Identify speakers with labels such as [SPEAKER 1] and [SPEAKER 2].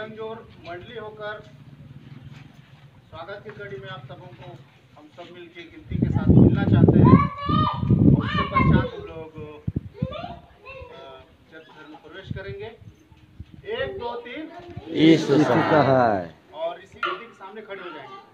[SPEAKER 1] मलंगजोर मंडली होकर स्वागत की कड़ी में आप सबों को हम सब मिलके गिनती के साथ मिलना चाहते हैं और उसके पश्चात हम लोग चर्च घर में प्रवेश करेंगे। 1 2 3
[SPEAKER 2] यीशु सहाय।
[SPEAKER 1] और इसी वेदी के सामने खड़े हो जाएंगे।